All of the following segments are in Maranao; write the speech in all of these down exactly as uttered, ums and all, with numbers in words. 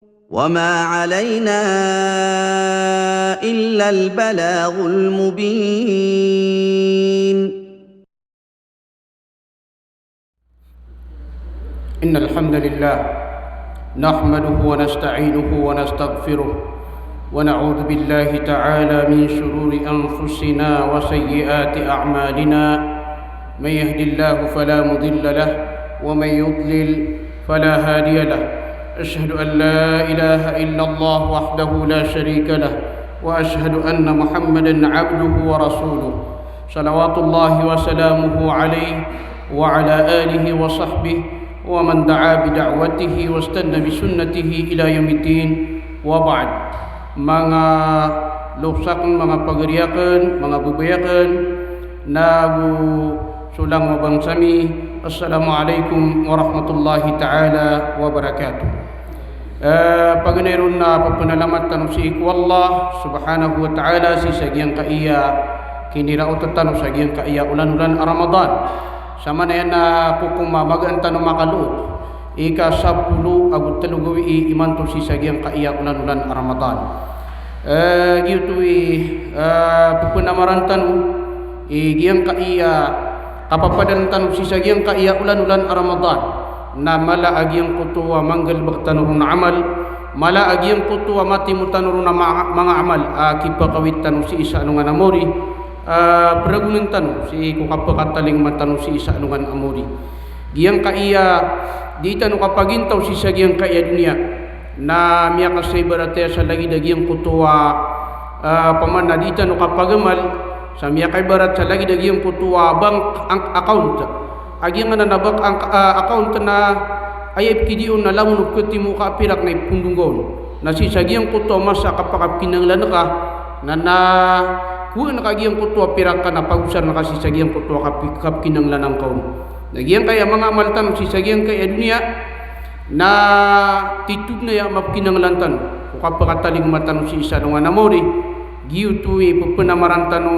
وما علينا إلا البلاغ المبين. إن الحمد لله نحمده ونستعينه ونستغفره ونعوذ بالله تعالى من شرور أنفسنا وسيئات أعمالنا. من يهد الله فلا مضل له ومن يضلل فلا هادي له. أشهد أن لا إله إلا الله وحده لا شريك له وأشهد أن محمدا عبده ورسوله. صلوات الله وسلامه عليه وعلى آله وصحبه ومن دعا بدعوته واستنى بسنته إلى يوم الدين. وبعد. Manga loks akn, manga pagari akn, manga babay akn, nago so langowan a bangsa mi, Assalamu alaikum warahmatullahi ta'ala wabarakatuh. Eh, paganay ron na pphanalamatan tano sii ko Allah subhanahu wa ta'ala sii sa giyangkaya kiniraot tano sa giyangkaya olan-olan a Ramadan. Samanaya na kokoman a magaan tano makalook, ika sapolo ago tlo gawii imanto sii sa giyangkaya olan-olan a Ramadan. Eh, giyoto i, eh, pphanamaraan tano, i giyangkaya kapapadaln tano sii sa giyangkaya olan-olan a Ramadan, na mala a giyangkoto a manggalbk tano ron a amal, mala a giyangkoto a matimo tano ron a ma-, manga amal a kipakawit tano sii sa alongan a maori, a pragonn tano sii ko kapakatalingoma tano sii sa alongan a maori. Giyangkaya di tano kapagintaw sii sa giyangkaya doniya na miyakasaibarat aya sa lagid a giyangkoto a, ah, opama na di tano kapagamal, sa miyakaibarat sa lagid a giyangkoto a bank an-, account. A giyangkanan a bank an-, ah, account na aya ipkidi on na langon o katimo ka a pirak na ipondong ka on. Na sii sa giyangkoto a masa a kapakapkinanglan ka, na, na kowaan ka giyangkoto a pirak ka na pagosarn ka sii sa giyangkoto a kapi-, kapkinanglan ka on. Na giyangkaya manga amal tano sii sa giyangkaya doniya, na titho dn aya a mapkinanglan tano ko kapakatalingoma tano sii sa alongan a maori. Giyoto i pphanamaraan tano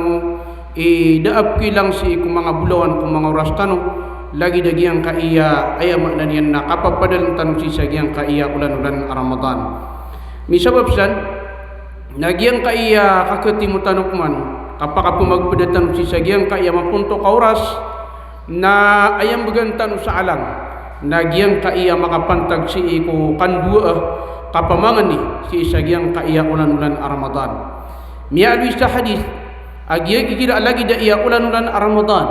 i da a pkilang sii ko manga bolawan ko manga oras tano, lagid a giyangkaya, aya maana niyan na kapapadaln tano sii sa giyangkaya olan-olan a Ramadan. Misabap san, na giyangkaya kakatimo tano koman, kapakapmagpda tano sii sa giyangkaya mapontok a oras, na aya mbgan tano sa alang, na giyangkaya makapantag sii ko kandowaa, kapamangni sii sa giyangkaya olan-olan a Ramadan. Miyaaloy sa hadith, a giya igira a lagid aya olan-olan a Ramadan,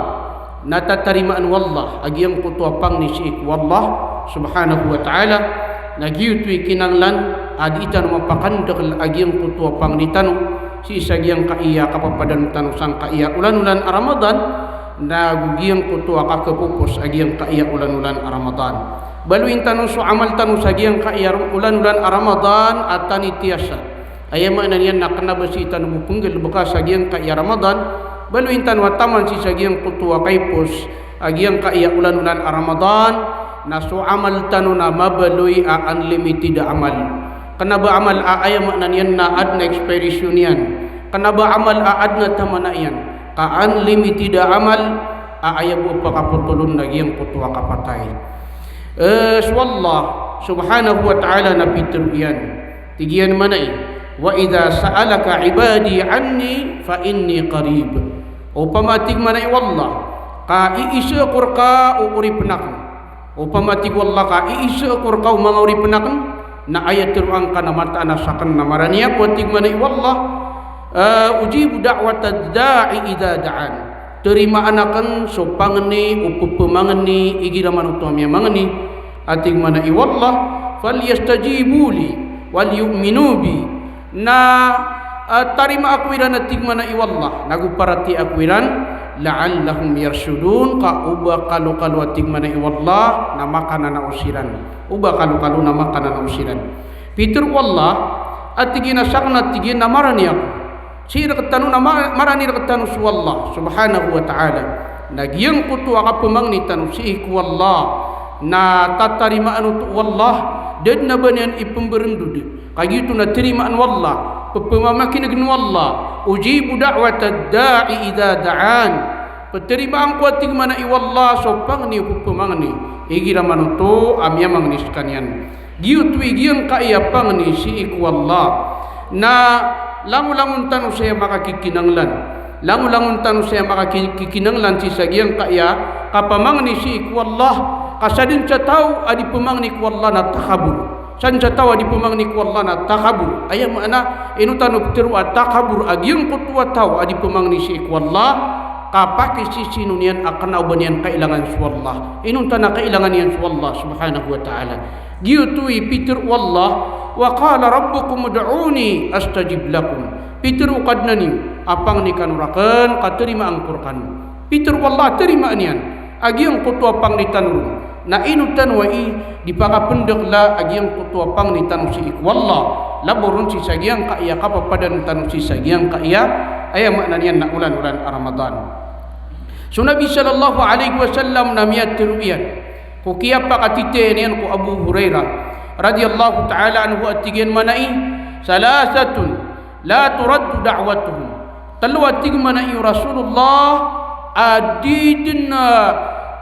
na tatarimaan o Allah a giyangkoto a pangni sii ko Allah subhanahu wa ta'ala, na giyoto i kinanglan a di tano mapakandakl a giyangkoto a pangni tano sii sa giyangkaya kapapadaln tano sangkaya olan-olan a Ramadan, nago giyangkoto a kakapopos a giyangkaya olan-olan a Ramadan. Baloyin tano so amal tano sa giyangkaya olan-olan a Ramadan a tanitiyasa. Aya maana niyan na kna ba sii tano bo pnggalbka sa giyangkaya Ramadan, baloyin tano a taman sii sa giyangkoto a kaipos a giyangkaya olan-olan a Ramadan, na so amal tano na mabaloy a unlimited a amal. Kna ba amal a aya maana niyan na adn a expiration iyan. Kna ba amal a adn a taman iyan. Ka unlimited a amal a aya bo a pakapotol on na giyangkoto a kapatay. Eh, so Allah subhanahu wa ta'ala na pitharo iyan. Tig iyan mambo a, "Wa idha sa'alaka ibadi anni fa inni qarib." Opama, tig mambo o Allah, ka iisa ko rka o oripn akn. Opama, tig o Allah, ka iisa ko rka o manga oripn akn, na aya tharoa ngka na mataan a sakn na marani ako, tig mambo o Allah, eh, "Ujibu da'watad da'i idha da'an." Tarimaan akn so pangni o pphamangni igira manoto a miyamangni. A tig mambo o Allah, "Falyastajibu li wal yu'minu bi." Na, ah, tarimaa ko iran, a tig mambo o Allah, nago paratiyaya ko iran, "la'allahum yarshudun," ka o ba kalokalo, a tig mambo o Allah, na makananao siran. O ba kalokalo na makananao siran. Pitharo o Allah, a tig iyan a sakn, a tig iyan, na marani ako. Sii rktano na ma-, marani rktano so Allah subhanahu wa ta'ala. Na giyangkoto a kapmangni tano sii ko Allah na tatarimaan oto o Allah, da dn a ba niyan ipmbrndod. Kagiya oto na tarimaan o Allah, pphamamakinegn o Allah, "Ujibu da'watad da'i idha da'an." Ptarimaan ko a tig mambo o Allah so pangni o pphamangni igira mambo oto a miyamangni skaniyan. Giyoto i giyangkaya pangni sii ko Allah na langolangon tano saya makakikinanglan. Langolangon tano saya makakikinanglan sii sa giyangkaya kapamangni sii ko Allah. Ka sadn sa taw a di pmangni ko Allah na takabur. Sadn sa taw a di pmangni ko Allah na takabur. Aya maana, ino tano ptharoa a takabur a giyangkoto a taw a di pmangni sii ko Allah, ka pakisisino niyan a kna o ba niyan kailangan so Allah. Inonta na kailangan iyan so Allah subhanahu wa ta'ala. Giyoto i pitharo o Allah, "Wa qala rabbukum ud'uni astajib lakum." Pitharo o Kadnan iyo a pangni kano rakn ka tarimaan ko rkano. Pitharo o Allah a tarimaan iyan a giyangkoto a pangni tano ron. Na ino tano a i di pakapndkla a giyangkoto a pangni tano sii ko Allah, labo ron sii sa giyangkaya kapapadalm tano sii sa giyangkaya, aya maana niyan na olan-olan a Ramadan. So Nabi sallallahu alaihi wasallam na miyatharo iyan ko kiyapakatitayan iyan ko Abu Hurairah radhiyallahu ta'ala anhu a tig iyan mambo i, "Thalathatun la turaddu da'watuhum." Tlo a tig mambo i o Rasulullah a di dn, ah,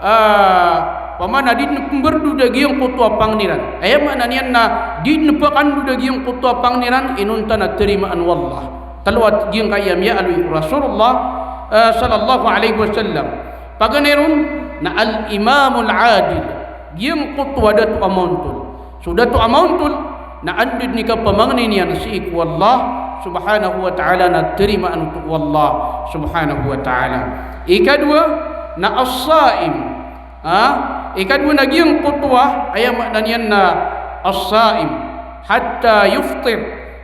ah, pamana di dn pmbrdoda giyangkoto a pangni ran. Aya maana niyan na di dn pkandoda giyangkoto a pangni ran, inonta na tarimaan o Allah. Tlo a giyangkaya miyaaloy o Rasulullah, ah, sallallahu alaihi wasallam. Paganay ron na al-imamul adil. Giyangkoto a dato a maontol. So dato a maontol na anda dn i kapamangni niyan sii ko Allah subhanahu wa ta'ala na tarimaan oto o Allah subhanahu wa ta'ala. Ikadowa na as-saim. Ha? Ikadowa na giyangkoto a, aya maana niyan na as-saim hatta yuftir.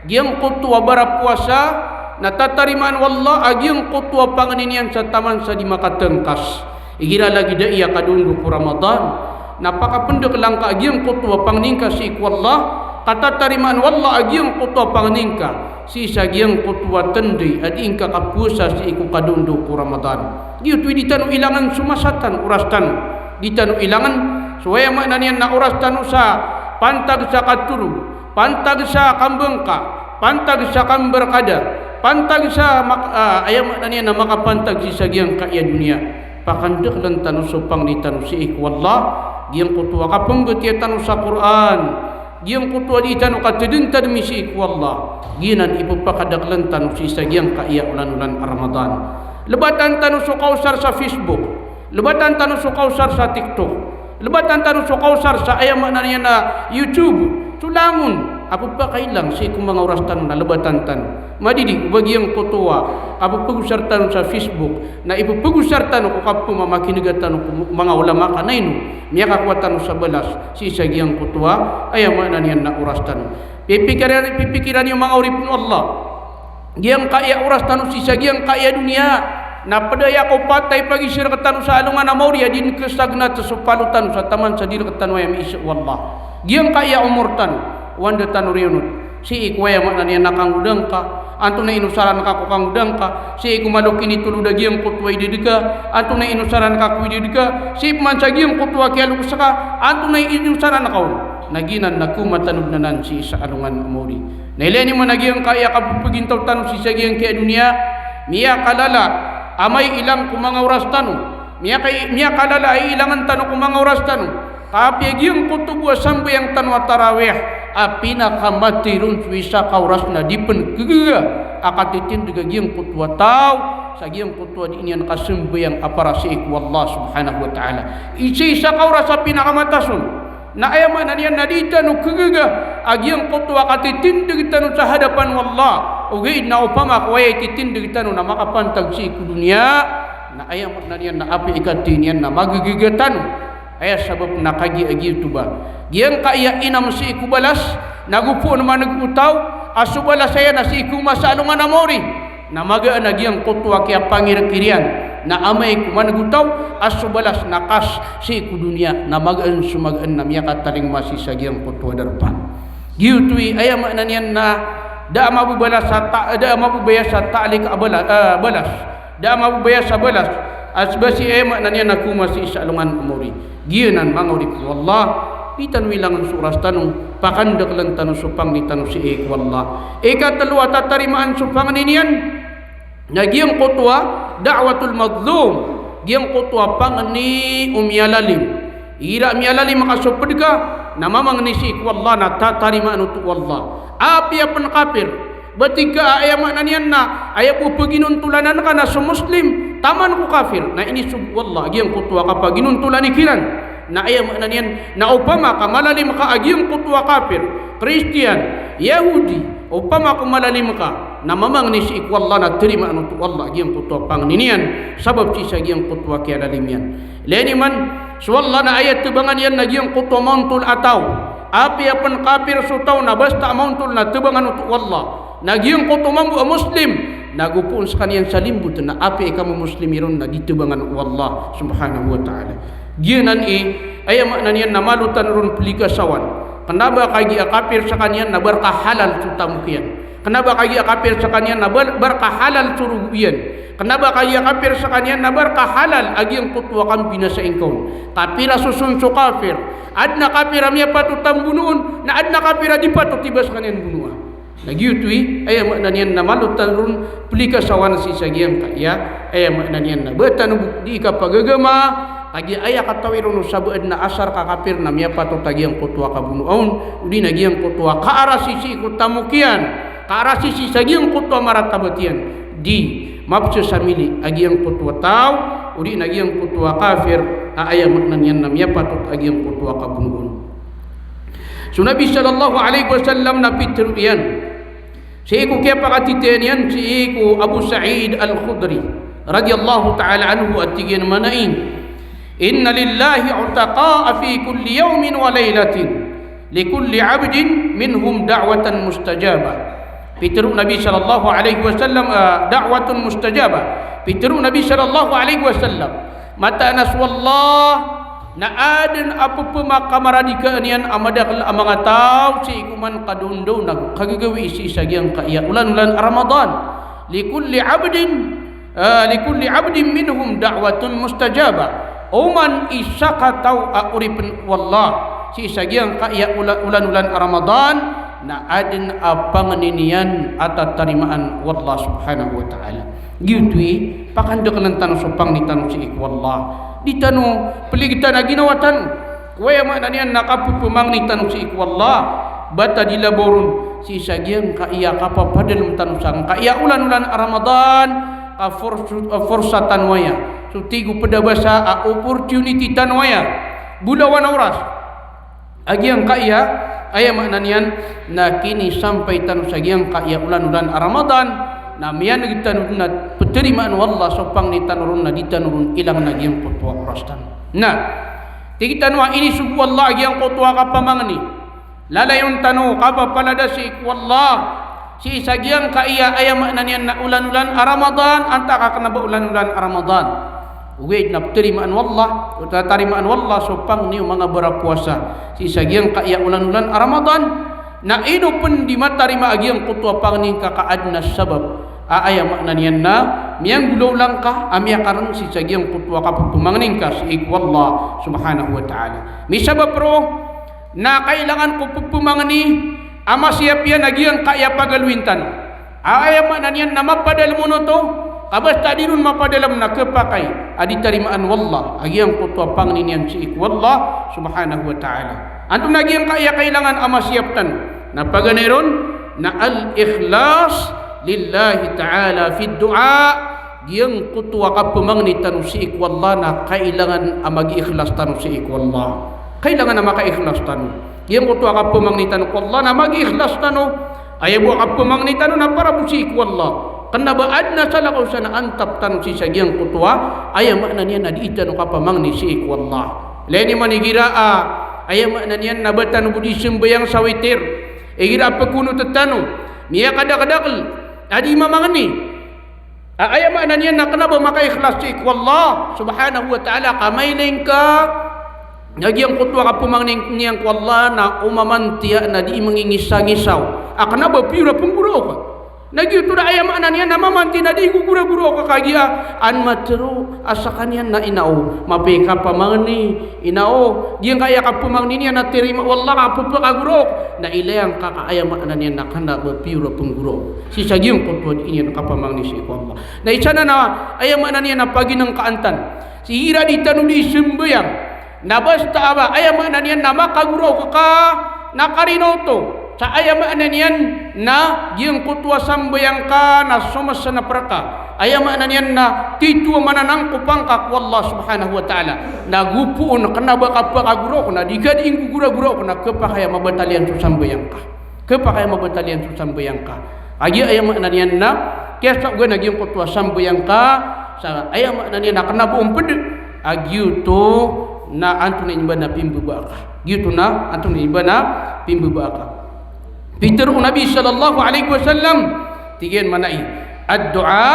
Giyangkoto a barapowasa na tatarimaan o Allah a giyangkoto a pangni niyan sa taman sa di makatngkas. Igira lagid a aya ka dondo ko Ramadan, na pakapndkla ngka a giyangkoto a pangni ngka sii ko Allah, ka tatarimaan o Allah a giyangkoto a pangni ngka sii sa giyangkoto a tnday a di ngka kapowasa sii ko ka dondo ko Ramadan. Giyoto i di tano ilangan so masa tano, oras tano. Di tano ilangan so, aya maana niyan na oras tano sa pantag sa katorog, pantag sa kambngka, pantag sa kambrkada, pantag sa mak-, ah, aya maana niyan na makapantag sii sa giyangkaya doniya. Pakandkln tano so pangni tano sii ko Allah, giyangkoto a kapmbatiya tano sa Qur'an, giyangkoto a di tano katadntadmi sii ko Allah, giyanan i pphakadakln tano sii sa giyangkaya olan-olan a Ramadan. Lbatan tano so kaosar sa Facebook, lbatan tano so kaosar sa TikTok, lbatan tano so kaosar sa, aya maana niyan na, YouTube. So langon a pphakailang sii ko manga oras tano na lbatan tano. Madidi o ba giyangkoto a kapphagosar tano sa Facebook na ipphagosar tano ko kapmamakin'ga tano ko manga ulama ka na ino miyakakowa tano sa balas sii sa giyangkoto a, aya maana niyan na, oras tano. Pipikiran, pipikiran iyo manga oripn o Allah. Giyangkaya oras tano sii sa giyangkaya doniya, na pd aya ko patay pagisii rktano sa alongan a maori a di dn ksagnat so palo tano sa taman sa di rktano aya miisa o Allah. Giyangkaya omor tano, o anda tano riyonot. Sii ko, aya maana niyan na, kangodang ka, antonaa i inosaran ka ko kangodang ka, sii ko malo kinitolod a giyangkoto a idad ka, antonaa i inosaran ka ko idad ka, sii pman sa giyangkoto a kiyaloks ka, antonaa i inosaran ka on. Na giyanan na koma tano dn anan sii sa alongan a maori. Na ilaya niyo man a giyangkaya kapphagintaw tano sii sa giyangkaya doniya, miyakalala a maiilang ko manga oras tano. Miyaka-, miyakalala a iilangn tano ko manga oras tano. Ka apiya giyangkoto bo a sambayang tano a tarawih a pinakamathay ron so isa ka oras na di pn kagaga a katitindg a giyangkoto a taw sa giyangkoto a di niyan kasambayang a para sii ko Allah subhanahu wa ta'ala. Isa, isa ka oras a pinakamatas on. Na aya maana niyan na di tano kagaga a giyangkoto a katitindg tano sa hadapan o Allah. Ogaid na opama ko aya ititindg tano na makapantag sii ko doniya, na aya maana niyan na apiya i kathay niyan na magagaga tano. Aya sabap na kagiya giyoto ba giyangkaya inam sii ko balas, nago poon man'g o taw a so balas aya na sii ko masa alongan a maori. Na magaan a giyangkoto a kiyapangirkir iyan na amay ko man'g o taw a so balas na kas sii ko doniya, na magaan so magaan na miyakatalingoma sii sa giyangkoto a darpa. Giyoto i, aya maana niyan na da a mababaya sa ta-, da a mababaya sa talik a bala-, ah, balas. Da a mababaya sa balas a sii ba sii, aya maana niyan na koma sii sa alongan a maori. Giyanan manga oripn o Allah, di tano ilangn so oras tano, pakandakln tano so pangni tano sii ko Allah. Ikatlo a tatarimaan so pangni niyan na giyangkoto a da'watul mazlum. Giyangkoto a pangni o miyalalim. Igira miyalalim ka so pd ka, na mamangni sii ko Allah na tatarimaan oto o Allah. Apiya pn kapir, ba tig ka a aya maana niyan na aya bo paginontolanan ka na so Muslim, taman ko kafir. Na inisogo o Allah giyangkoto a kapaginontolani kiran. Na aya maana niyan na opama ka malalim ka a giyangkoto a kafir, Kristiyan, Yahudi, opama ko malalim ka, na mamangni sii ko Allah na tarimaan oto o Allah giyangkoto a pangni niyan, sabap sii sa giyangkoto a kiyalalim iyan. Ilay niyo man, so Allah na aya tabangan iyan na giyangkoto a maontol a taw. Apiya pn kapir so taw na basta maontol na tabangan oto o Allah. Na giyangkoto mambo a Muslim, na gopoon skaniyan sa limbot na apiya i kamomoslimi ron na di tabangan o Allah subhanahu wa ta'ala. Giyanan i, aya maana niyan na malo tano ron plikasawan. Kna ba kagiya kapir skaniyan na ba rka halal so tamok iyan. Kna ba kagiya kapir skaniyan na ba, ba rka halal so rogo iyan. Kna ba kagiya kapir skaniyan na ba rka halal a giyangkoto a kambinasa ingka on. Kapir a soson so kapir. Adn a kapir a miyapatot a mbonoon, na adn a kapir a di patot i ba skaniyan bonoa. Na giyoto i, aya maana niyan na malo tano ron plikasawan sii sa giyangkaya, aya maana niyan na ba tano bo di kapagagama, kagiya aya katawi ron o sabaad na asar ka kapir na miyapatot a giyangkoto a kabonoa on, odi na giyangkoto a kaarasi sii ko tamok iyan, kaarasi sii sa giyangkoto a maratabat iyan, di mapsasamili a giyangkoto a taw, odi na giyangkoto a kafir, a aya maana niyan na miyapatot a giyangkoto a kabonoa on. So Nabi sallallahu alaihi wasallam na pitharo iyan sii ko kiyapakatitayan iyan sii ko Abu Sa'id Al-Khudri radiyallahu ta'ala anhu a tig iyan a mana i, "Inna lillahi utaqa'a fi kulli yawmin wa laylatin, li kulli abdin minhum da'watan mustajabah." Pitharo o Nabi sallallahu alaihi wasallam, ah, da'watun mustajabah. Pitharo o Nabi sallallahu alaihi wasallam, mataan a so Allah na adn a pphamakamaradikaan iyan a madakl a manga taw sii ko man kadaondaw na kagagawii sii sa giyangkaya olanolan a Ramadan. Li kulli abdin, ah, li kulli abdin minhum da'watun mustajabah. Oman i sakataw a oripn o Allah sii sa giyangkaya ola-, olanolan a Ramadan, na adn a pangni niyan a tatarimaan o Allah subhanahu wa ta'ala. Giyoto i, pakandakln tano so pangni tano sii ko Allah. Di tano pligtan a ginawa tano ko aya maana niyan na kapphamangni tano sii ko Allah, ba ta di labaw ron sii sa giyangkaya kapapadalm tano sangkaya olanolan a Ramadan, ka fors-, forsa tano aya. So tig o pd a basa a opportunity tano aya. Bolawan a oras. A giyangkaya, aya maana niyan, na kinisampay tano sa giyangkaya olanolan a Ramadan, na miyan'g tano dn a ptarimaan o Allah so pangni tano ron na di tano ron ilangn a giyangkoto a oras tano. Na, tig tano a inisogo o Allah a giyangkoto a kapamangni. Lalayon tano kapapalada sii ko Allah sii sa giyangkaya, aya maana niyan na olanolan a Ramadan, antaa ka kna ba olanolan a Ramadan. Ogaid na ptarimaan o Allah, o tatarimaan o Allah so pangni o manga barapowasa sii sa giyangkaya olanolan a Ramadan, na ino pn di matarima a giyangkoto a pangni ngka ka adn a sabap a aya maana niyan na miyanggolawla ngka a miyakarn sii sa giyangkoto a kapphamangni ngka sii ko Allah subhanahu wa ta'ala. Misabap roo, na kailangan ko pphamangni a masiyap iyan a giyangkaya pagaloyin tano. Aya maana niyan na mapadalm on oto, ka basta di ron mapadalm na khapakay a di tarimaan o Allah a giyangkoto a pangni niyan sii ko Allah subhanahu wa ta'ala. Antonaa giyangkaya kailangan a masiyap tano? Na paganay ron na al-ikhlas lillahi ta'ala fid du'a. Giyangkoto a kapphamangni tano sii ko Allah na kailangan a magiikhlas tano sii ko Allah. Kailangan a makaikhlas tano. Giyangkoto a kapphamangni tano ko Allah na magiikhlas tano. Aya bo a kapphamangni tano na para bo sii ko Allah. Kna ba adn a salakaw sa na antap tano sii sa giyangkoto a, aya maana niyan na dii tano kapamangni sii ko Allah. Ilay niyo man igira a, aya maana niyan na ba tano bo dii sambayang sa witir. Igira a pkhonot tano, miyakadakdakl a dii mamangni. A, aya maana niyan na kna ba makaikhlas sii ko Allah subhanahu wa ta'ala, ka mailay ngka a giyangkoto a kapmangni niyan ko Allah na omamantiya na dii mangingisangisaw a kna ba piyor a pnggoraok. Na giyoto na aya maana niyan na mamantiya na dii gogoragoraok, kagiya an matharo a skaniyan na ino, mapiya i kapamangni, ino, giyangkaya kapmangni niyan na tarimaa o Allah ka pphakagoraok, na ilay angka ka aya maana niyan na kna ba piyor a pnggoraok sii sa giyangkoto a dii niyan kapamangni sii ko Allah. Na isa na, na aya maana niyan na paginngkaan tano Sii ran i tano di sambayang. Na basta a ba, aya maana niyan na makagoraok ka, na karina oto. Sa aya maana niyan na giyangkoto a sambayang ka na somasana praka. Aya maana niyan na tito a mananangkopan ka ko Allah subhanahu wa ta'ala. Na gopoon kna ba kapakagoraok na di ka di inggogoragoraok na khapakay a mabatal iyan so sambayang ka. Khapakay a mabatal iyan so sambayang ka. Agi aya maana niyan na kiyasaogan a giyangkoto a sambayang ka, sa aya maana niyan na kna bo mpd a giyoto na antonaa i ba na pimbabaa ka. Giyoto na antonaa i ba na pimbabaa ka. Pitharo o Nabi sallallahu alaihi wasallam, tig iyan manaya, "Ad-du'a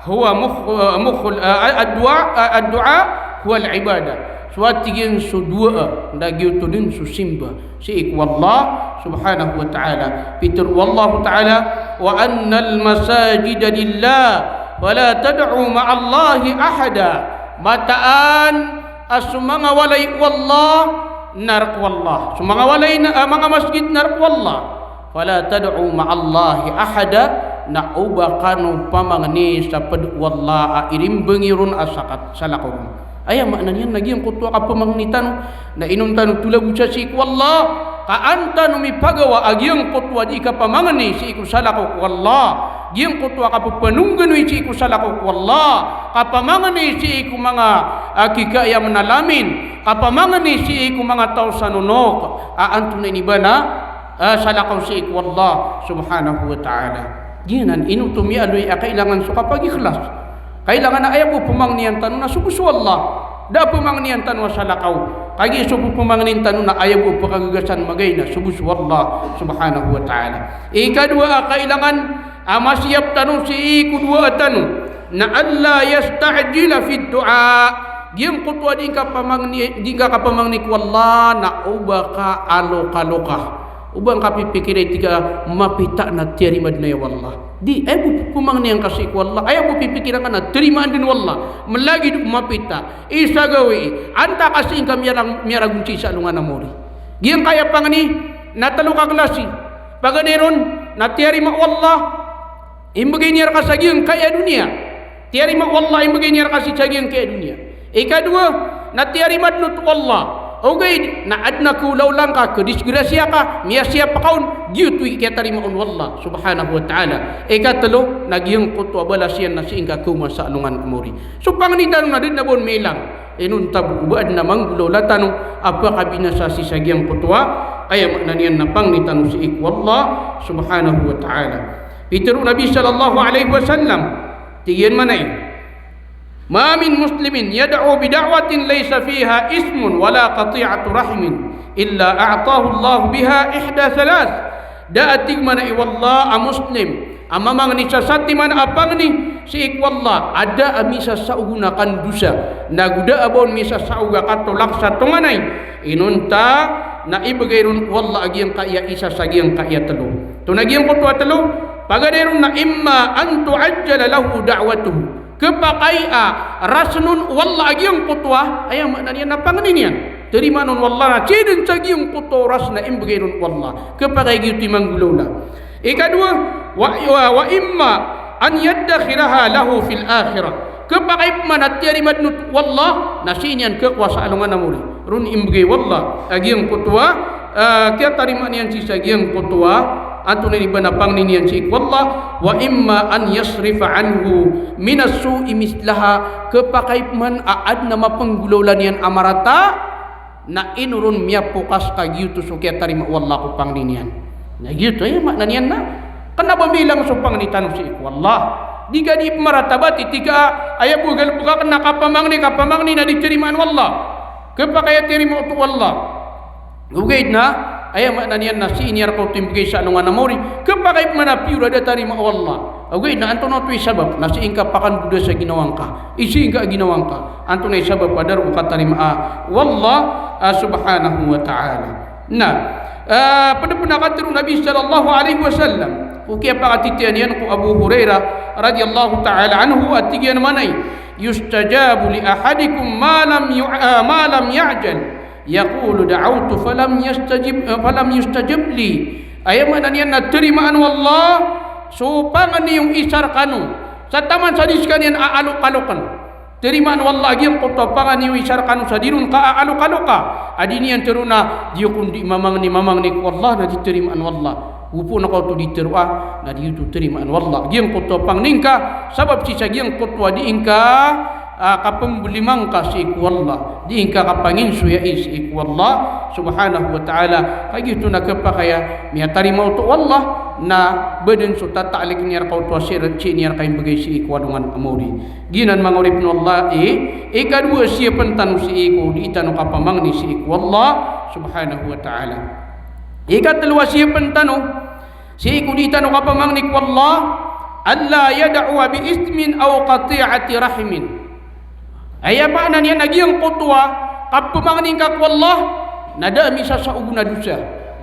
huwa mukh-, eh, mukhul, eh, ad-du'a, eh, ad-du'a huwal ibadah." So a tig iyan so doa, na giyoto dn so simba sii ko Allah subhanahu wa ta'ala. Pitharo o Allah ta'ala, "Wa annal masajida lillah, fala tad'u ma'allahi ahada." Mataan a so manga walay o Allah na rk o Allah. So manga walay na, ah, manga masgit na rk o Allah. Fala tad'u ma'allahi ahada, na oba kano pamangni sa pd o Allah a irimbangi ron a sakat, salakaw ron. Aya maana niyan na giyangkoto a kapamangni tano, na inon tano tolabosa sii ko Allah, ka an tano mipagawa a giyangkoto a di kapamangni sii ko salakaw ko Allah, giyangkoto a kapapanongganoy sii ko salakaw ko Allah, kapamangni sii ko manga, ah, kikaya manalamin, kapamangni sii ko manga taw sa nonok, a antonaa i ba na, ah, salakaw sii ko Allah subhanahu wa ta'ala. Giyanan, ino oto miyaaloy a kailangan so kapagikhlas. Kailangan a aya bo pamangnian tano na so bo so Allah. Da a pamangnian tano a salakaw. Kagiya so bo pamangnin tano na aya bo pagagasan magay na so bo so Allah subhanahu wa ta'ala. Ikadowa a kailangan a masiyap tano sii ko doa tano na alla yasta'jila fid du'a. Giyangkoto a di ngka pamangni, di ngka kapamangni ko Allah na oba ka alokaloka. Oba ngka pipikira i tig a mapita na tiyarima dn aya o Allah. Di, aya bo pamangni angka sii ko Allah, aya bo pipikira ngka na tarimaan dn o Allah. Mlagid o mapita, isa gawii, antaa ka sii ngka miyarag-, miyaragon sii sa alongan a mori. Giyangkaya pangni na tlo ka klasi. Paganay ron na tiyarima o Allah, imbgay niyan rka sa giyangkaya doniya. Tiyarima o Allah, imbgay niyan rka sii sa giyangkaya doniya. Ikadowa, na tiyarima dn oto o Allah. Ogaid na adn a kaolaola ngka, kadisgrasiya ka, miyasiyap ka on, giyoto i kiyatarima on o Allah subhanahu wa ta'ala. Ikatlo, na giyangkoto a balas iyan na sii ngka kaoma sa alongan a mori. So pangni tano na da dn a ba on mailang. Inonta bo o ba adn a manggolaola tano a pakabinasa sii sa giyangkoto a, aya maana niyan na pangni tano sii ko Allah subhanahu wa ta'ala. Pitharo o Nabi sallallahu alaihi wasallam, tig iyan manaya, "Ma min muslimin yad'u bi da'watin laysa fiha ismun wala qati'atu rahimin illa a'tahu Allahu biha ihda thalath." Da a tig manaya o Allah a Muslim a mamangni sa satiman a pangni sii ko Allah a da a misasaog on a kandosa, nago da a ba on misasaog a katolak sa tonganay, inonta na ibgay ron o Allah a giyangkaya isa sa giyangkaya tlo. Antonaa giyangkoto a tlo? Paganay ron na imma an tu'ajjala lahu da'watuhu. Khapakay a rasn on o Allah a giyangkoto a, aya maana niyan na pangni niyan. Tarimaan on o Allah na sii dn sa giyangkoto a oras na imbgay ron o Allah. Khapakay giyoto i manggolaola. Ikadowa, wa, wa, wa imma an yaddakhiraha lahu fil akhirah. Khapakay pman a tiyarima dn oto o Allah na sii niyan khakowa sa alongan a mori. Ron imbgay o Allah a giyangkoto a, ah, kiyatarima niyan sii sa giyangkoto a, antonaa i ba na pangni niyan sii ko Allah, wa imma an yasrifa anhu minas su'i mithlaha, khapakay pman a adn a mapnggolaola niyan a marata, na ino ron miyapokas ka giyoto so kiyatarima o Allah ko pangni niyan. Na giyoto, aya maana niyan na kna ba mailang so pangni tano sii ko Allah. Di ka di pmarata ba, tig ka, aya bo a galbk akn na kapamangni, kapamangni na di tarimaan o Allah. Khapakay a tiyarima oto o Allah. Ogaid na, aya maana niyan na sii niyan rka oto imbgay sa alongan a mori. Khapakay pman a piyor a da tarima o Allah. Ogaid na antonaa oto i sabap na sii ngka pakandoda sa ginawa ngka. I sii ngka a ginawa ngka. Antonaa i sabap a da ron katarimaa o Allah, ah, subhanahu wa ta'ala. Na, ah, pd pn a katharo o Nabi sallallahu alaihi wasallam ko kiyapakatitiyan iyan ko Abu Hurairah radhiyallahu ta'ala anhu a tig iyan manaya, "Yustajabu li ahadikum ma lam yu-, ah, ma lam ya'jal." Yaqulu da'awtu falam yastajib, eh, falam yustajab li. Aya maana niyan na tarimaan o Allah so pangni o isa rkano sa taman sa di skaniyan a alokalokan. Tarimaan o Allah a giyangkoto a pangni iyo isa rkano sa di ron ka aalokaloka. A di niyan tharoon a di ako ndi mamangni, mamangni ko Allah na di tarimaan o Allah. Go pn ako oto di tharoa na di oto tarimaan o Allah giyangkoto a pangni ngka, sabap sii sa giyangkoto a di ngka, ah, kapmblima ngka sii ko Allah, di ngka kapanginsoyai sii ko Allah subhanahu wa ta'ala. Kagiya oto na khapakay a miyatarima oto o Allah na ba dn so tataalikn iyan rka oto a sii, sii niyan rka imbgay sii ko alongan a maori. Giyanan manga oripn o Allah i ikadowa a siyapn tano sii ko dii tano kapamangni sii ko Allah subhanahu wa ta'ala. Ikatlo a siyapn tano sii ko dii tano kapamangni ko Allah, alla yad'uwa bi ithmin aw qati'ati rahimin. Aya maana niyan na giyangkoto a kapamangni ngka ko Allah na da a misasaog on a dosa,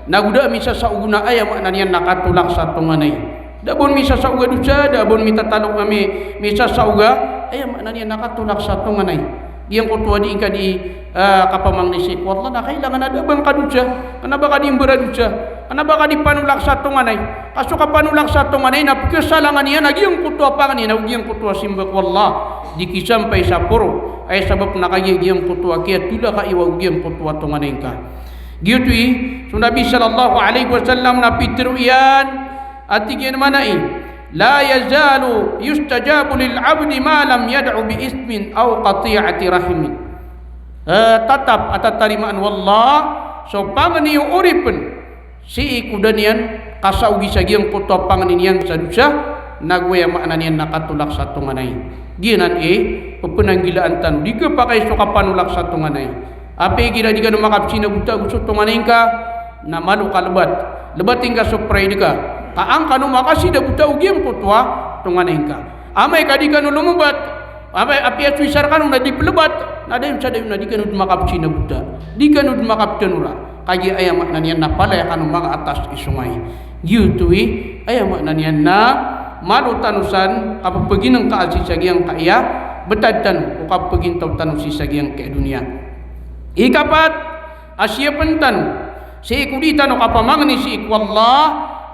nago da a misasaog on a, aya maana niyan na katolak sa tonganay. Da a ba on misasaog a dosa, da a ba on mitatalok a mi-, misasaog a, aya maana niyan na katolak sa tonganay. Giyangkoto a di ngka di, ah, kapamangni sii ko Allah na kailangan a da a ba ngka dosa, kna ba ka di mbaradosa, kna ba ka di panolak sa tonganay. Ka so kapanolak sa tonganay na pkhasalangan iyan a giyangkoto a pangni nago giyangkoto a simba ko Allah di kisampay sa poro. Aya sabap na kagiya giyangkoto a kiyatolaka iyo ago giyangkoto a tonganay ngka. Giyoto i so Nabi sallallahu alaihi wasallam na pitharo iyan a tig iyan mambo a, "La yazalu yustajabu lil abdi ma lam yad'u bi ithmin aw qati'ati rahimin." Eh, tatap a tatarimaan o Allah so pangni o oripn sii ko da niyan kasaogi sa giyangkoto a pangni niyan sa dosa, nago aya maana niyan na katolak sa tonganay. Giyanan i pphananggilaan tano, di khapakay so kapanolak sa tonganay. Apiya igira di kano makapsinabota ago so tonganay ngka na malo ka lbat. Lbat ingka so pride ka, ka an kano makasinabota o giyangkoto a tonganay ngka. Amay ka di kano lombat, amay, apiya so isa rkano na di plbat, na dayon sa dayon na di kano dn makapsinabota, di kano dn makapthanora. Kagiya aya maana niyan na palaya kano manga atas i songay. Giyoto i aya maana niyan na malo tano san kappaginngka sii sa giyangkaya btad tano o kappagintaw tano sii sa giyangkaya doniya. Ikapat a siyapn tano sii ko dii tano kapamangni sii ko Allah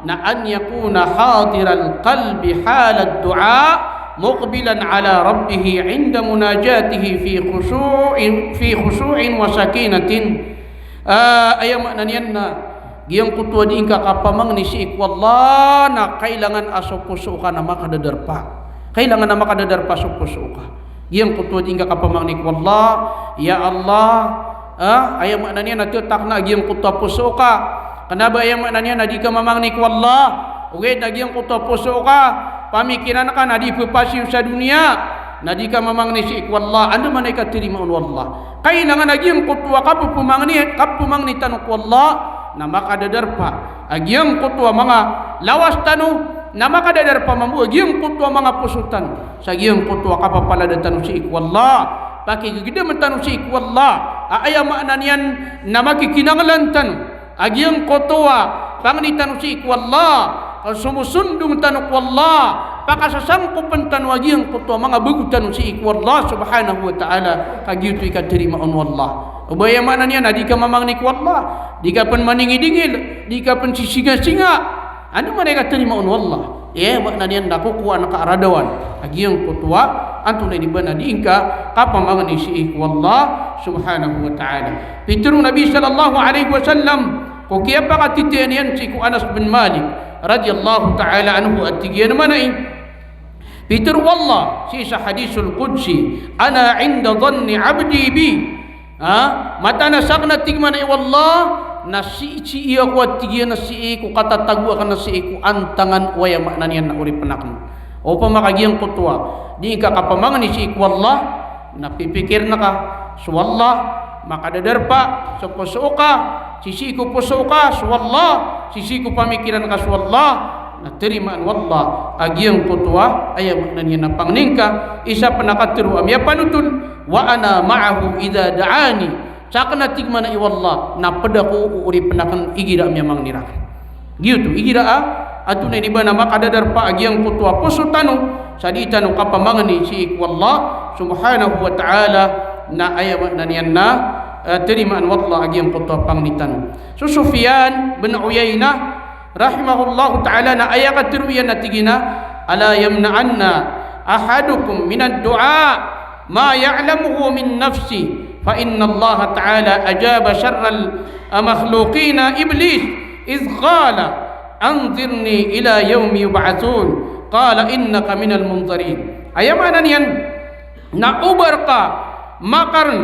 na an yakuna hadiral qalbi halad du'a muqbilan ala rabbih inda munajatihi fi khushu'in, fi khushu'in wa sakinatin. Ah, aya maana niyan na giyangkoto a di ngka kapamangni sii ko Allah na kailangan a so poso ka na makadadarpa. Kailangan a makadadarpa so poso ka. Giyangkoto a di ngka kapamangni ko Allah, ya Allah, ah, aya maana niyan na thatak na giyangkoto a poso ka. Kna ba aya maana niyan na di ka mamangni ko Allah, ogaid na giyangkoto a poso ka, pamikiran ka na di pphasiyo sa doniya, na di ka mamangni sii ko Allah, andamanaya i katarimaan o Allah. Kailangan a giyangkoto a kapphmangni, kapphmangni tano ko Allah na makadadarpa a giyangkoto a manga lawas tano, na makadadarpa mambo a giyangkoto a manga poso tano sa giyangkoto a kapapalada tano sii ko Allah, pakigegedam tano sii ko Allah, a aya maana niyan na makikinanglan tano a giyangkoto a pangni tano sii ko Allah, somosondong tano ko Allah, pakasasangkopn tano a giyangkoto a manga bago tano sii ko Allah subhanahu wa ta'ala, ka giyoto i katarimaan o Allah. O ba aya maana niyan na di ka mamangni ko Allah, di ka pn maningidingil, di ka pn sisingasinga, andamanaya i katarimaan o Allah. Aya maana niyan na kokowaan ka a radawan a giyangkoto a antonaa ini ba na di ngka kapamangni sii ko Allah subhanahu wa ta'ala. Pitharo o Nabi sallallahu alaihi wasallam ko kiyapakatitayan iyan sii ko Anas bin Malik radhiyallahu ta'ala anhu a tig iyan mambo a, pitharo o Allah sii sa hadithul qudsi, "Ana inda dhanni abdi bi." Ha? Mataan a sakn a tig mambo o Allah na sii, sii ako a tig iyan a sii ko katatago akn a sii ko antangan o aya maana niyan na oripn akn. Opama ka giyangkoto a di ngka kapamangni sii ko Allah, na pipikirn ka so Allah, makadadarpa so poso ka, sisii ko poso ka so Allah, sisii ko pamikiran ka so Allah, na tarimaan o Allah a giyangkoto a aya maana niyan na pangni ngka. Isa pn a katharo a miyapanotol, "Wa ana ma'ahu idha da'ani." Sakn a tig mambo o Allah na pd ako o oripn akn igira a miyamangni rakn. Giyoto, igira a antonaa ini ba na makadadarpa a giyangkoto a poso tano sa di tano kapamangni sii ko Allah subhanahu wa ta'ala, na aya maana niyan na, eh, tarimaan o Allah a giyangkoto a pangni tano. So Sufyan bin Uyainah rahimahullahu ta'ala na aya katharo iyan na tig iyan a, "Ala yamna'anna ahadukum minad du'a." ma ya'lamuhu min nafsi, fa innallaha ta'ala ajaba sharral makhluqina Iblis, idh qala, anzirni ila yawmi yub'athun, qala innaka minal munzirin. Aya maana niyan na oba rka makarn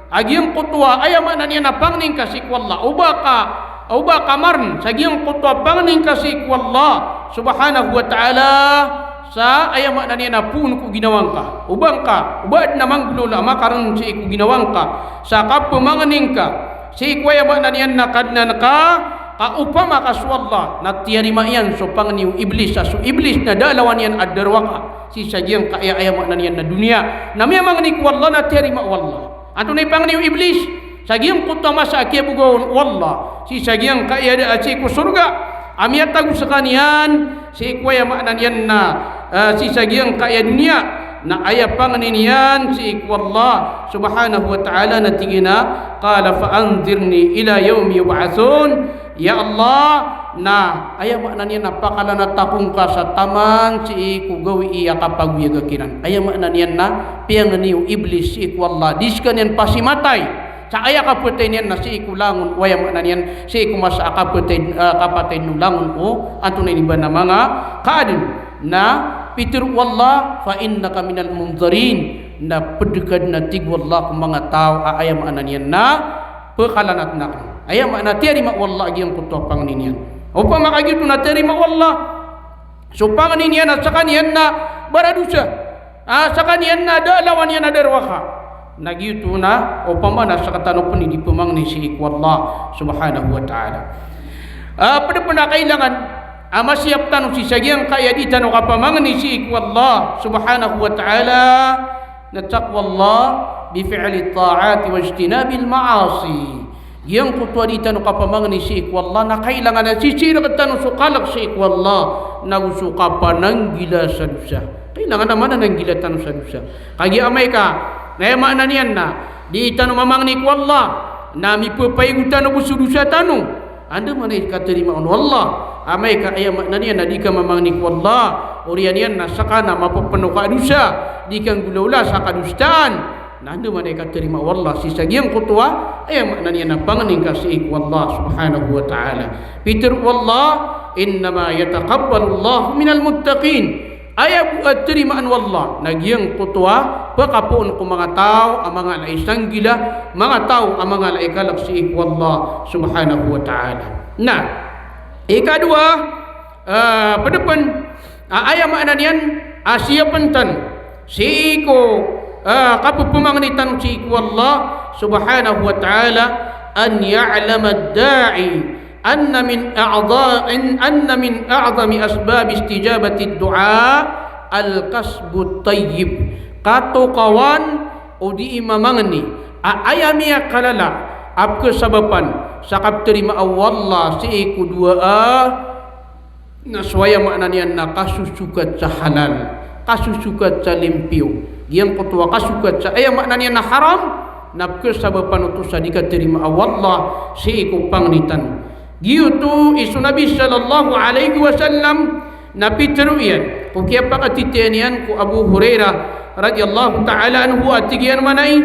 a giyangkoto a, aya maana niyan na pangnin ka sii ko Allah. Oba ka, oba ka marn sa giyangkoto a pangnin ka sii ko Allah subhanahu wa ta'ala, sa aya maana niyan na poon ko ginawa ngka. Oba ngka, oba adn a manggolawla a makarn sii ko ginawa ngka sa kapamangnin ka sii ko, aya maana niyan na, Kadnan ka, ka opama ka so Allah na tiyarima iyan so pangni o Iblis, a so Iblis na da a lawan iyan a darowaka sii sa giyangkaya, aya maana niyan na, doniya. Na miyamangni ko Allah na tiyarima o Allah. Antonaa i pangni o Iblis? Sa giyangkoto a masa a kiyabogawan o Allah sii sa giyangkaya da a sii ko sorga a miyatago skaniyan sii ko, aya maana niyan na, eh, sii sa giyangkaya doniya. Na aya pangni niyan sii ko Allah subhanahu wa ta'ala na tig iyan a, qala fa anzirni ila yawmi yub'athun. Ya Allah, na aya maana niyan na pakalanata ko ngka sa taman sii ko gawii a kapagoyaga kiran. Aya maana niyan na piyangni o Iblis sii ko Allah, di skaniyan pasimatay sa aya kapatay niyan na sii ko langon o, aya maana niyan, sii ko masa a kapatay, eh, kapatay o langon o antonaa ini ba na manga kaadn. Na pitharo o Allah, fa innaka minal munzirin. Na pd ka dn, a tig o Allah, ko manga taw a, aya maana niyan na, pkalanatn akn. Aya maana tiyarima o Allah a giyangkoto a pangni niyan. Opama ka giyoto na tiyarima o Allah so pangni niyan a skaniyan na baradosa, a skaniyan na da a lawan iyan a darowaka, na giyoto na opama na sktano pn i di pmangni sii ko Allah subhanahu wa ta'ala. A pd pn a kailangan a masiyap tano sii sa giyangkaya di tano kapamangni sii ko Allah subhanahu wa ta'ala na taqwallah bi fi'lit ta'ati wajtinabil ma'asi. Giyangkoto a di tano kapamangni sii ko Allah na kailangan a sisii rktano so kalk sii ko Allah, nago so kapananggila sa dosa. Kailangan a manananggila tano sa dosa. Kagiya amay ka na, aya maana niyan na, di tano mamangni ko Allah, na mipapaigo tano bo so dosa tano. Andamanaya i katarima on o Allah amay ka, aya maana niyan na, di ka mamangni ko Allah, oriyan iyan na ska na mapapno ka a dosa, di ka nggolawla sa kadosaan. Na andamanaya i katarima o Allah sii sa giyangkoto a, aya maana niyan na, pangni ngka sii ko Allah subhanahu wa ta'ala. Pitharo o Allah, innama yataqabbalullahu minal muttaqin. Aya bo a tarimaan o Allah na giyangkoto a pkapoon ko manga taw a mangala i sanggila, manga taw a mangala i kalk sii ko Allah subhanahu wa ta'ala. Na ikadowa, ah, pd pn a, aya maana niyan a siyapn tano sii ko, ah, kapphmangni tano sii ko Allah subhanahu wa ta'ala, an ya'lama ad-da'i anna min a'dha-, in, anna min a'zami asbab istijabati du'a al-kasbut tayyib. Katokawan o di i mamangni a aya miyakalala a pkhasabapan sa kaptarimaa o Allah sii ko doa a na so, aya maana niyan na, kasosokat sa halal, kasosokat sa limpiyo. Giyangkoto a kasokat sa, aya maana niyan na, haram, na pkhasabapan oto sa di katarimaa o Allah sii ko pangni tano. Giyoto i so Nabi sallallahu alaihi wasallam na pitharo iyan ko kiyapakatitayan iyan ko Abu Hurairah radhiyallahu ta'ala anhu a tig iyan manaya,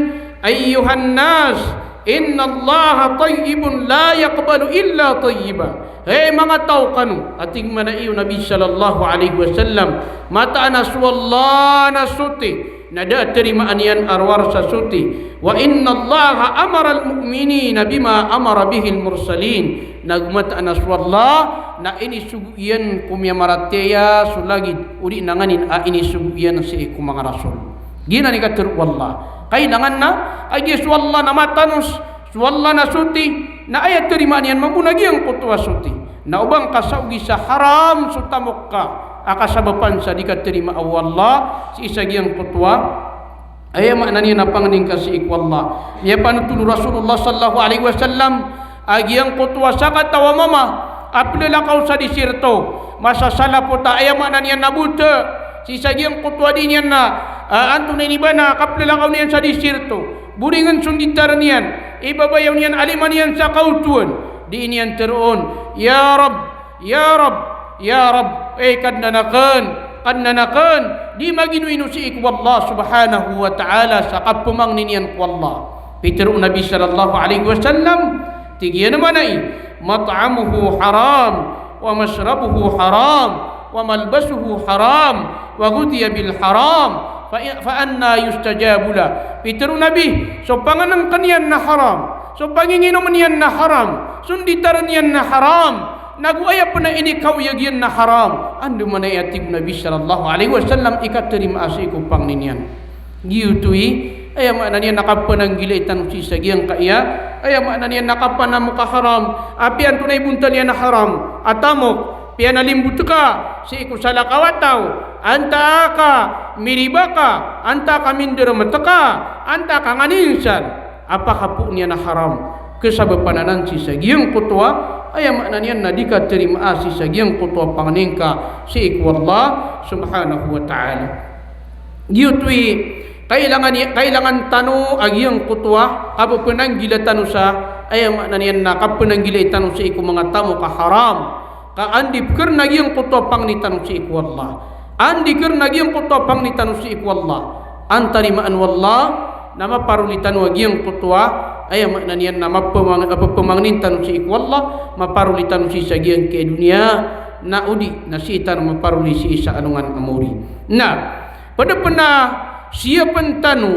ayyuhan nas, innallaha tayyibun la yaqbalu illa tayyiba. Hay manga taw kano, a tig manaya o Nabi sallallahu alaihi wasallam, mataan a so Allah na soti, na da a tarimaan iyan a rowar sa soti. Wa innallaha amaral mu'minina bima amara bihil mursalin. Na go mataan a so Allah na inisogo iyan ko miyamaratiyaya so lagid o di na nganin a inisogo iyan sii ko manga rasul. Giyanan i katharo o Allah. Kailangan na, a giya so Allah na matanos, so Allah na soti, na aya tarimaan iyan mambo na giyangkoto a soti. Na o ba ngka saogi sa haram so tamok ka a kasabapan sa di katarimaa o Allah sii sa giyangkoto a, aya maana niyan na pangni ngka sii ko Allah. Miyapanothol o Rasulullah sallallahu alaihi wasallam a giyangkoto a sakataw a mama a plalakaw sa disirto, masa sa lapot a, aya maana niyan na, bota sii sa giyangkoto a di niyan na, ah, antonaa ini ba na kaplalakaw niyan sa disirto. Boringn so nditar iyan, ibabayaw niyan a lima niyan sa kaotowan. Di niyan tharoon, "Ya Rabb, ya Rabb, ya Rabb, ay Kadnan akn, Kadnan akn, Di maginoino sii ko Allah subhanahu wa ta'ala sa kapemangni niyan ko Allah. Pitero o Nabi sallallahu alaihi wasallam, tig iyan a mana i, "Mat'amuhu haram, wa mashrabuhu haram, wa malbasuhu haram, wa ghudhiya bil haram, fa, fa anna yustajabu lah." Pitero o Nabi, so pangenengken iyan na haram, so panginginomen iyan na haram, so nditaren iyan na haram, nago aya pen a inikaoyag iyan na haram. Andamanaya, tig o Nabi sallallahu alaihi wasallam, i katerimaa sii ko pangni niyan. Giyoto i, aya maana niyan na kapananggilai tano sii sa giyangkaya, aya maana niyan na kapanamoka haram, apiya antonaa i bontal iyan a haram a tamok, piya na limbot ka sii ko salakaw a taw, antaa ka miriba ka, antaa ka mindermet ka, antaa ka nganin san. A pakapoon iyan a haram, kesabapan anan sii sa giyangkoto a, aya maana niyan na di katerimaa sii sa giyangkoto a pangni ngka sii ko Allah subhanahu wa ta'ala. Giyoto i, kailangan i, kailangan tano a giyangkoto a kapepenanggila tano sa, aya maana niyan na kapenanggilai tano sii ko manga tamok a haram. Ka anda i pekeren a giyangkoto a pangni tano sii ko Allah, anda i keren a giyangkoto a pangni tano sii ko Allah, an tarimaan o Allah na maparoli tano a giyangkoto a, aya maana niyan na mapemang-, pepemangnin tano sii ko Allah, maparoli tano sii sa giyangkai a doniya, na o di na sii tano maparoli sii sa alongan a maori. Na ped pen a siyapen tano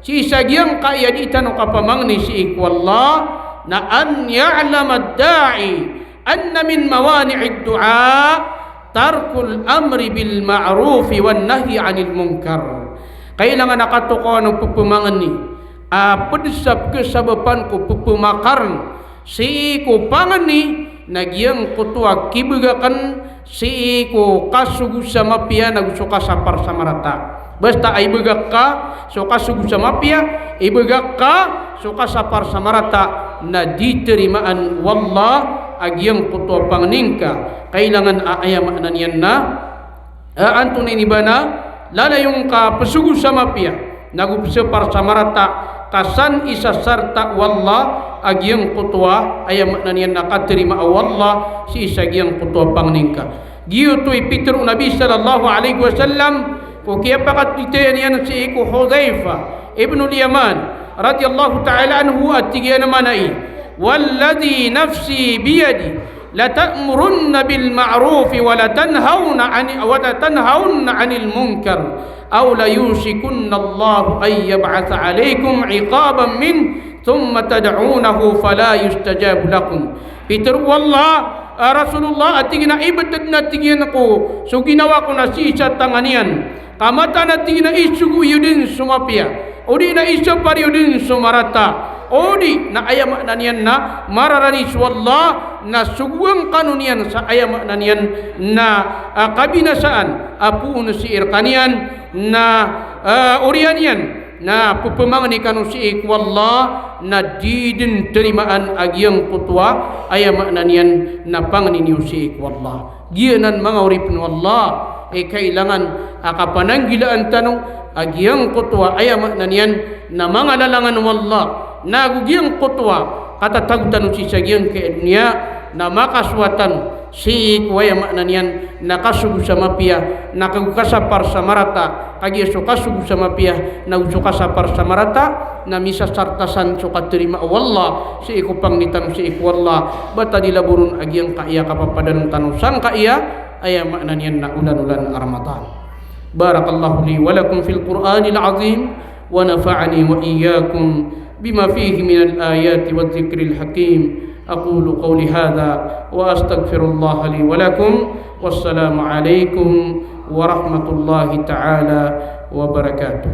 sii sa giyangkaya di tano kapamangni sii ko Allah, na an ya'lama ad-da'i anna min mawani'id du'a tarkul amri bil ma'rufi wan nahyi 'anil munkar. Kailangan a katokawan o pepemangni a ped sa pekesabapan ko pepemakarn sii ko pangni na giyangkoto a kibagaken sii ko kasogo sa mapiya nago so kasapar sa marata. Basta a ibagak ka so kasogo sa mapiya, ibagak ka so kasapar sa marata, na di terimaan o Allah a giyangkoto a pangni ngka. Kailangan a aya maana niyan na, a, antonaa ini ba na lalayon ka pesogo sa mapiya nago pesapar sa marata, ka san isasarta o Allah a giyangkoto a, aya maana niyan na katerimaa o Allah sii sa giyangkoto a pangni ngka. Giyoto i pitero o Nabi sallallahu alaihi wasallam ko kiyapakatitayan iyan sii ko Hudhaifah ibnul Yaman radhiyallahu ta'ala anhu a tig iyan a mana i, "Walladhi nafsi biyadihi, lata'murunna bil ma'rufi wa latanhawna 'ani-, wa latanhawunna 'anil munkar, aw layushikanna Allahu an yab'atha 'alaykum 'iqaban minhu, thumma tad'unahu fala yustajabu lakum." Pitero o Allah, a, Rasulullah, a tig iyan a ibetad na tig iyan ko so ginawa ko na sii sa tangan iyan, ka mataan a tig iyan a isogo iyo den so mapiya, o di na isapar iyo den so marata, o di na aya maana niyan na mararani so Allah na sogoan kano niyan sa aya maana niyan na, a, kabinasaan a poon sii rekaniyan na, a, oriyan iyan na pepemangni kano sii ko Allah na di den terimaan a giyangkoto a, aya maana niyan na pangni niyo sii ko Allah. Giyanan manga oripen o Allah i kailangan a kapananggilaan tano a giyangkoto a, aya maana niyan na manga lalangan o Allah, nago giyangkoto a katatago tano sii sa giyangkai a doniya, na makasowa tano sii ko, aya maana niyan na kasogo sa mapiya, na kago kasapar sa marata, kagiya so kasogo sa mapiya nago so kasapar sa marata na misasarta san so katerimaa o Allah sii ko pangni tano sii ko Allah, ba ta di laboron a giyangkaya kapapadan tano sangkaya, aya maana niyan na olan-olan a Ramadan. Barakallahu li wa lakum fil Qur'anil azim, wa nafa'ani wa iyyakum bima fihi minal ayati wadh dhikril hakim. Aqulu qawli hadha wa astaghfirullaha li wa lakum. Wassalamu alaikum warahmatullahi ta'ala wabarakatuh.